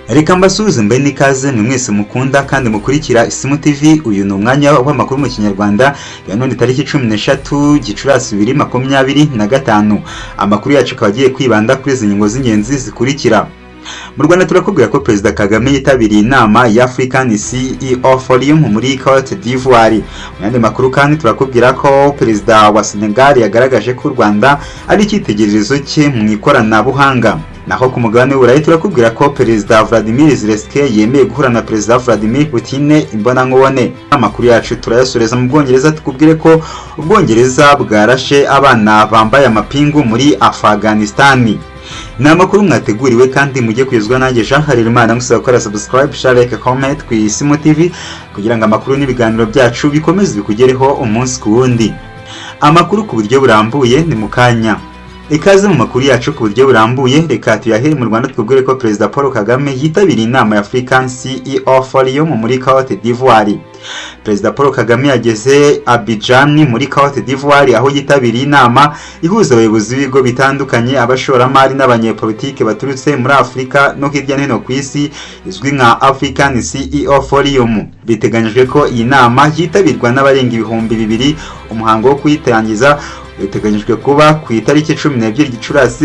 Reka mbasuhuze mbe n'ikaze mwe mwese mukunda kandi mukurikira Isimu TV. Uyu ni umwanya w'amakuru mu Kinyarwanda ya none, tariki 13 Gicurasi 2025. Amakuru yacu akaba agiye kwibanda kuri izi ngingo z'ingenzi zikurikira: Mu Rwanda turakubwira ko Perezida Kagame yitabiriye inama ya African CEO Forum muri Cote d'Ivoire. Mu yandi makuru kandi turakubwira ko Perezida wa Senegal yagaragaje ko u Rwanda ari icyitegererezo cye mu ikoranabuhanga. Naho ku mugabane w'Uburayi turakubwira ko Perezida Vladimir Zelensky yemeye guhura na Perezida Vladimir Putin imbonankubone. Amakuru yacu turayasoreza mu Bwongereza, tukubwire ko Ubwongereza bwarashe abana bambaye amapingu muri Afghanistan. Ni amakuru mwateguriwe kandi mujye kugezwa nanjye Jean Harerimana, musaba gukora subscribe, share, like, comment ku Isimu TV kugira ngo amakuru n'ibiganiro byacu bikomeze bikugereho umunsi ku wundi. Amakuru ku buryo burambuye ni mu kanya. Ikaze mu makuru yacu ku buryo burambuye. Reka tuyahere mu Rwanda, twubwire ko Perezida Paul Kagame yitabiriye inama ya African CEO Forum muri Cote d'Ivoire. Perezida Paul Kagame yageze Abidjan muri Cote d'Ivoire, aho yitabiriye inama ihuza abayobozi b'ibigo bitandukanye, abashoramari n'abanyepolitike baturutse muri Afurika no hirya no hino ku isi, izwi nka African CEO Forum. Biteganyijwe ko iyi nama yitabirwa n'abarenga 2000. Umuhango wo kuyitangiza uteganyijwe kuba ku itariki 12 Gicurasi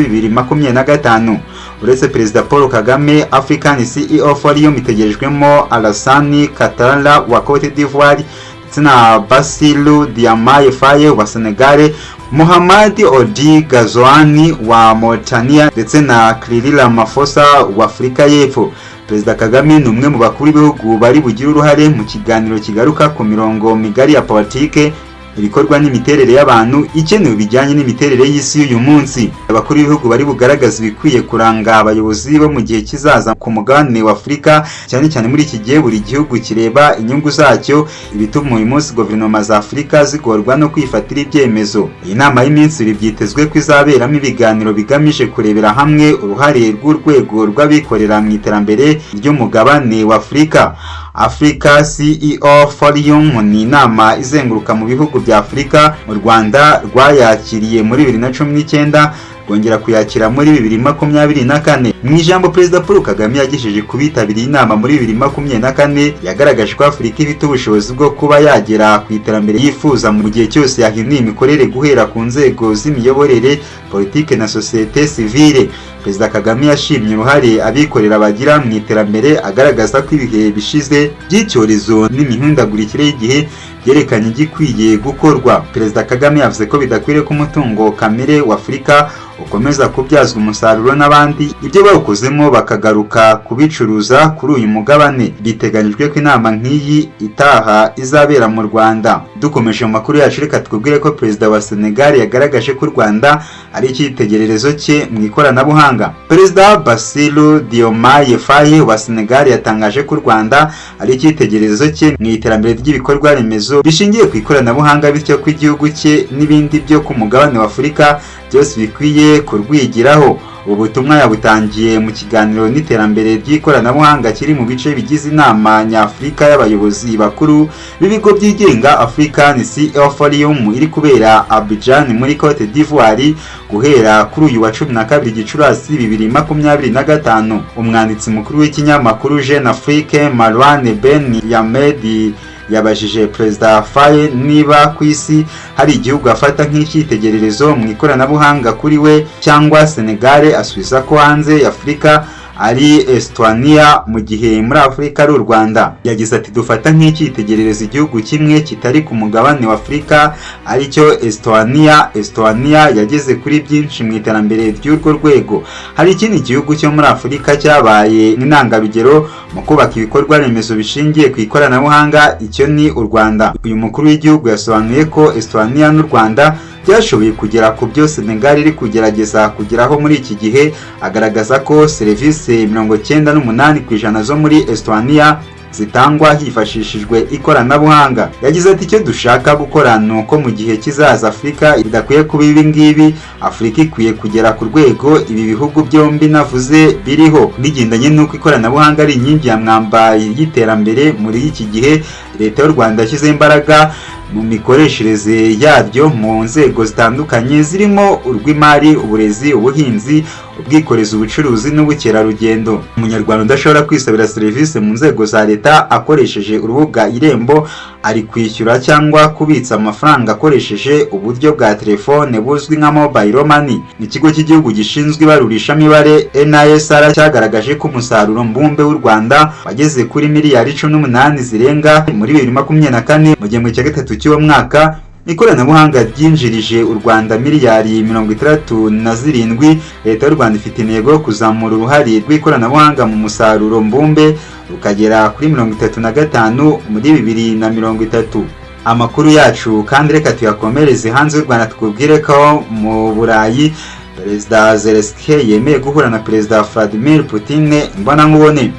2025. Uretse Perezida Paul Kagame, African CEO Forum itegerejwemo Alassane Ouattara wa Cote d'Ivoire ndetse na Bassirou Diomaye Faye wa Senegal, Mohamed Ould Ghazouani wa Mauritania ndetse na Cyril Ramaphosa wa Afurika y'Epfo. Perezida Kagame ni umwe mu bakuru b'ibihugu bari bugire uruhare mu kiganiro kigaruka ku mirongo migari ya politike, ibikorwa n'imiterere y'abantu ikenewe bijyanye n'imiterere y'isi y'uyu munsi. Abakuru b'ibihugu bari bugaragaza ibikwiye kuranga abayobozi bo mu gihe kizaza ku mugabane wa Afurika, cyane cyane muri iki gihe buri gihugu kireba inyungu zacyo, ibituma uyu munsi guverinoma za Afurika zigorwa no kwifatira ibyemezo. Iyi nama y'iminsi 2 byitezwe ko izaberamo ibiganiro bigamije kurebera hamwe uruhare rw'urwego rw'abikorera mu iterambere ry'umugabane wa Afurika. Africa CEO Forum ni inama izenguruka mu bihugu bya Afurika. Mu Rwanda rwayakiriye muri 2019, rwongera kuyakira muri 2024. Mu ijambo Perezida Paul Kagame yagejeje ku bitabiriye inama muri 2024, yagaragaje ko Afurika ifite ubushobozi bwo kuba yagera ku iterambere yifuza mu gihe cyose yahinduye imikorere, guhera ku nzego z'imiyoborere, politike na sosiyete sivile. Perezida Kagame yashimye uruhare abikorera bagira mu iterambere, agaragaza ko ibihe bishize by'icyorezo n'imihindagurikire y'igihe byerekanye igikwiye gukorwa. Perezida Kagame yavuze ko bidakwiriye ko umutungo kamere wa Afurika ukomeza kubyazwa umusaruro n'abandi, ibyo bawukozemo bakagaruka kubicuruza kuri uyu mugabane. Biteganyijwe ko inama nk'iyi itaha izabera mu Rwanda. Dukomeje mu makuru yacu, reka twubwire ko Perezida wa Senegal yagaragaje ko u Rwanda ari icyitegererezo cye mu ikoranabuhanga. Perezida Bassirou Diomaye Faye wa Senegal yatangaje ko u Rwanda ari icyitegererezo cye mu iterambere ry'ibikorwa remezo bishingiye ku ikoranabuhanga, bityo ko igihugu cye n'ibindi byo ku mugabane wa Afurika byose bikwiye kurwigiraho. Ubu butumwa yabutangiye mu kiganiro n'iterambere ry'ikoranabuhanga kiri mu bice bigize inama nyafurika y'abayobozi bakuru b'ibigo byigenga, African CEO Forum, iri kubera Abidjan muri Cote d'Ivoire guhera kuri uyu wa 12 Gicurasi 2025. Umwanditsi mukuru w'ikinyamakuru Jeune Afrique, Marwane Ben Yahmed, yabajije Perezida Faye niba ku isi hari igihugu afata nk'icyitegererezo mu ikoranabuhanga kuri we cyangwa Senegal, asubiza ko hanze y'Afurika ari Estonia, mu gihe muri Afurika ari u Rwanda. Yagize ati: "Dufata nk'icyitegererezo igihugu kimwe kitari ku mugabane wa Afurika, aricyo Estonia. Estonia yageze kuri byinshi mu iterambere ry'urwo rwego. Hari ikindi gihugu cyo muri Afurika cyabaye intangarugero mu kubaka ibikorwa remezo bishingiye ku ikoranabuhanga, icyo ni u Rwanda." Uyu mukuru w'igihugu yasobanuye ko Estonia n'u Rwanda byashoboye kugera ku byo Senegal iri kugerageza kugeraho muri iki gihe, agaragaza ko serivisi 98% zo muri Estonia zitangwa hifashishijwe ikoranabuhanga. Yagize ati: "Icyo dushaka gukora ni uko mu gihe kizaza Afurika idakwiye kuba ibi ngibi. Afurika ikwiye kugera ku rwego ibi bihugu byombi navuze biriho." Bigendanye n'uko ikoranabuhanga ari inkingi ya mwamba y'iterambere muri iki gihe, Leta y'u Rwanda yashyizeho imbaraga mu mikoreshereze yaryo mu nzego zitandukanye, zirimo urw'imari, uburezi, ubuhinzi. Ubwikorezi, ubucuruzi n'ubukerarugendo. Umunyarwanda udashobora kwisabira serivisi mu nzego za leta akoresheje urubuga Irembo ari kwishyura cyangwa kubitsa amafaranga akoresheje uburyo bwa telefone buzwi nka mobile money. Ikigo cy'igihugu gishinzwe ibarurishamibare, NISR, cyagaragaje ko umusaruro mbumbe w'u Rwanda wageze kuri miliyari 18 zirenga muri 2024, mu gihembwe cya gatatu cy'uwo mwaka ikoranabuhanga ryinjirije u Rwanda miliyari 67. Leta y'u Rwanda ifite intego yo kuzamura uruhare rw'ikoranabuhanga mu musaruro mbumbe rukagera kuri 35 muri 2030. Amakuru yacu kandi reka tuyakomereze hanze y'u Rwanda, tukubwire ko mu Burayi Perezida Zelensky yemeye guhura na Perezida Vladimir Putin imbonankubone.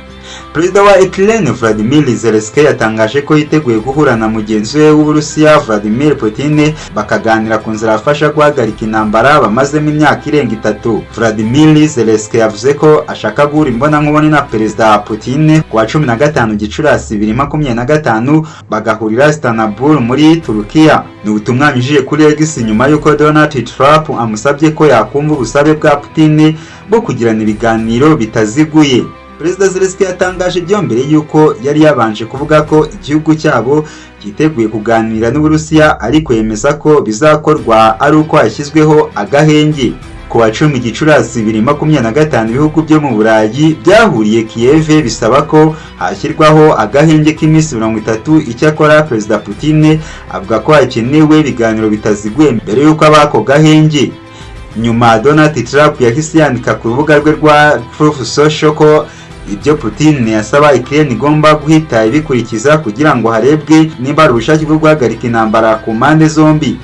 Perezida wa Ukraine Vladimir Zelensky yatangaje ko yiteguye guhura na mugenzi we w'Uburusiya Vladimir Putin, bakaganira ku nzira afasha guhagarika intambara bamazemo imyaka irenga 3. Vladimir Zelensky yavuze ko ashaka guhura imbonankubone na Perezida Putin ku wa 15 Gicurasi 2025, bagahurira Istanbul muri Turukiya. Ni ubutumwa yanyujije kuri X nyuma y'uko Donald Trump amusabye ko yakumva ubusabe bwa Putin bwo kugirana ibiganiro bitaziguye. Perezida Zelensky yatangaje ibyo mbere y'uko yari yabanje kuvuga ko igihugu cyabo cyiteguye kuganira n'Uburusiya, ariko yemeza ko bizakorwa ari uko hashyizweho agahenge. Ku wa 10 Gicurasi 2025, ibihugu byo mu Burayi byahuriye Kiev bisaba ko hashyirwaho agahenge k'iminsi 30. Icyakora Perezida Putin avuga ko hakenewe ibiganiro bitaziguye mbere y'uko aba ako gahenge. Nyuma Donald Trump yahise yandika ku rubuga rwe rwa Truth Social ko ibyo Putin yasaba Ukraine igomba guhita ibikurikiza kugira ngo harebwe niba hari ubushake bwo guhagarika intambara ku mpande zombi.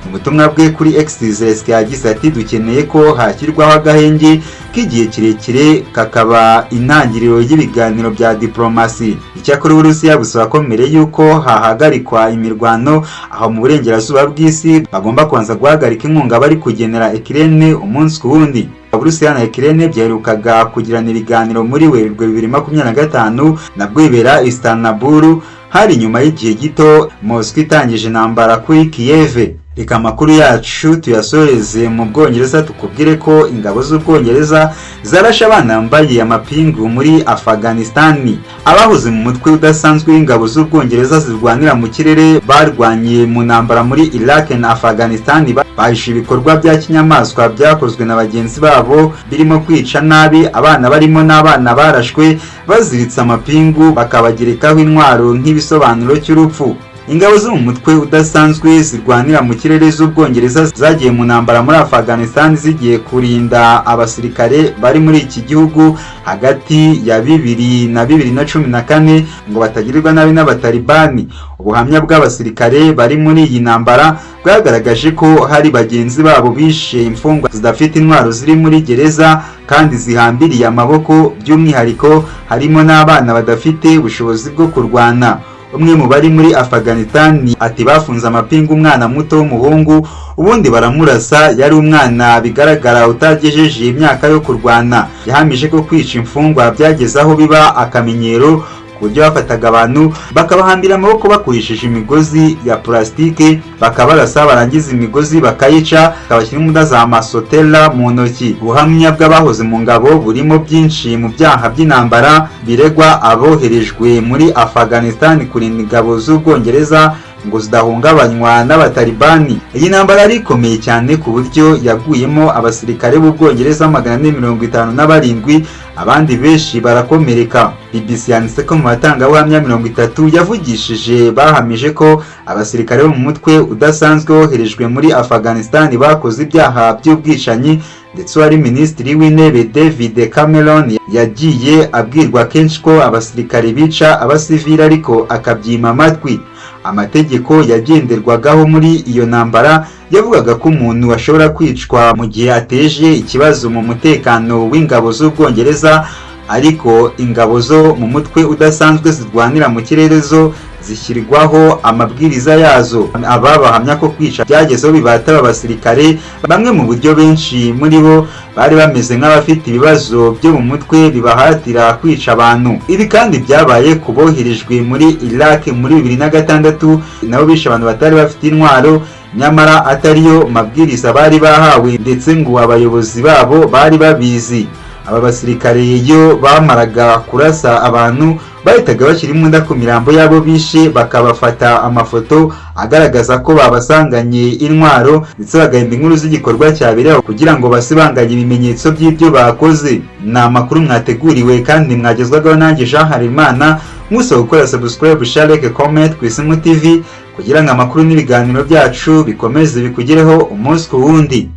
Mu butumwa bwe kuri X, Zelensky yagize ati: "Dukeneye ko hashyirwaho agahenge k'igihe kirekire, kakaba intangiriro y'ibiganiro bya diplomasi." Icyakora Uburusiya busaba ko mbere y'uko hahagarikwa imirwano aho mu burengerazuba bw'isi, bagomba kubanza guhagarika inkunga bari kugenera Ukraine umunsi ku wundi. Uburusiya na Ukraine byaherukaga kugirana ibiganiro muri Werurwe 2025, nabwo bibera Istanbul. Hari nyuma y'igihe gito Moscow itangije intambara kuri Kiev. Reka amakuru yacu tuyasoreze mu Bwongereza, tukubwire ko ingabo z'Ubwongereza zarashe abana bambaye amapingu muri Afghanistan. Abahoze mu mutwe udasanzwe w'ingabo z'Ubwongereza zirwanira mu kirere barwanye mu ntambara muri Iraq na Afghanistan bahishe ibikorwa bya kinyamaswa byakozwe na bagenzi babo, birimo kwica nabi abana, barimo n'abana barashwe baziritse amapingu, bakabagerekaho intwaro nk'ibisobanuro cy'urupfu. Ingabo zo mu mutwe udasanzwe zirwanira mu kirere z'Ubwongereza zagiye mu ntambara muri Afghanistan zigiye kurinda abasirikare bari muri iki gihugu hagati ya 2000 na 2014 ngo batagirirwa nabi n'Abatalibani. Ubuhamya bw'abasirikare bari muri iyi ntambara bwagaragaje ko hari bagenzi babo bishe imfungwa zidafite intwaro ziri muri gereza kandi zihambiriye amaboko, by'umwihariko harimo n'abana badafite ubushobozi bwo kurwana. Umwe mu bari muri Afghanistan ati: "Bafunze amapingu umwana muto w'umuhungu, ubundi baramurasa. Yari umwana bigaragara utagejeje imyaka yo kurwana." Yahamije ko kwica imfungwa byageze aho biba akamenyero, ku buryo bafataga abantu bakabahambira amaboko bakoresheje imigozi ya purasitike, bakabarasa, barangiza imigozi bakayica, bakabashyira imbunda za masotera mu ntoki. Ubuhamya bw'abahoze mu ngabo burimo byinshi mu byaha by'intambara biregwa aboherejwe muri Afghanistan kurinda ingabo z'Ubwongereza ngo zidahungabanywa n'Abatalibani. Iyi ntambara yari ikomeye cyane ku buryo yaguyemo abasirikare b'Ubwongereza 457, abandi benshi barakomereka. BBC yanditse ko mu batangabuhamya 30 yavugishije bahamije ko abasirikare bo mu mutwe udasanzwe woherejwe muri Afghanistan bakoze ibyaha by'ubwicanyi, ndetse uwari Minisitiri w'Intebe David Cameron yagiye abwirwa kenshi ko abasirikare bica abasivili, ariko akabyima amatwi. Amategeko yagenderwagaho muri iyo ntambara yavugaga ko umuntu ashobora kwicwa mu gihe ateje ikibazo mu mutekano w'ingabo z'Ubwongereza, ariko ingabo zo mu mutwe udasanzwe zirwanira mu kirere zo zishyirwaho amabwiriza yazo. Aba bahamya ko kwica byagezeho bibata aba basirikare bamwe, mu buryo benshi muri bo bari bameze nk'abafite ibibazo byo mu mutwe bibahatira kwica abantu. Ibi kandi byabaye ku boherejwe muri Iraq muri 2006, nabo bishe abantu batari bafite intwaro. nyamara atariyo mabwiriza bari bahawe, ndetse ngo abayobozi babo bari babizi. Aba basirikare iyo bamaraga kurasa abantu, bahitaga bashyira imbunda ku mirambo y'abo bishe, bakabafata amafoto agaragaza ko babasanganye intwaro, ndetse bagahimba inkuru z'igikorwa cyabereye kugira ngo basibanganye ibimenyetso by'ibyo bakoze. Ni amakuru mwateguriwe kandi mwagezwagaho nanjye Jean Harimana. Nkusaba gukora subscribe, share, like, comment ku Isimu TV kugira ngo amakuru n'ibiganiro byacu bikomeze bikugereho umunsi ku wundi.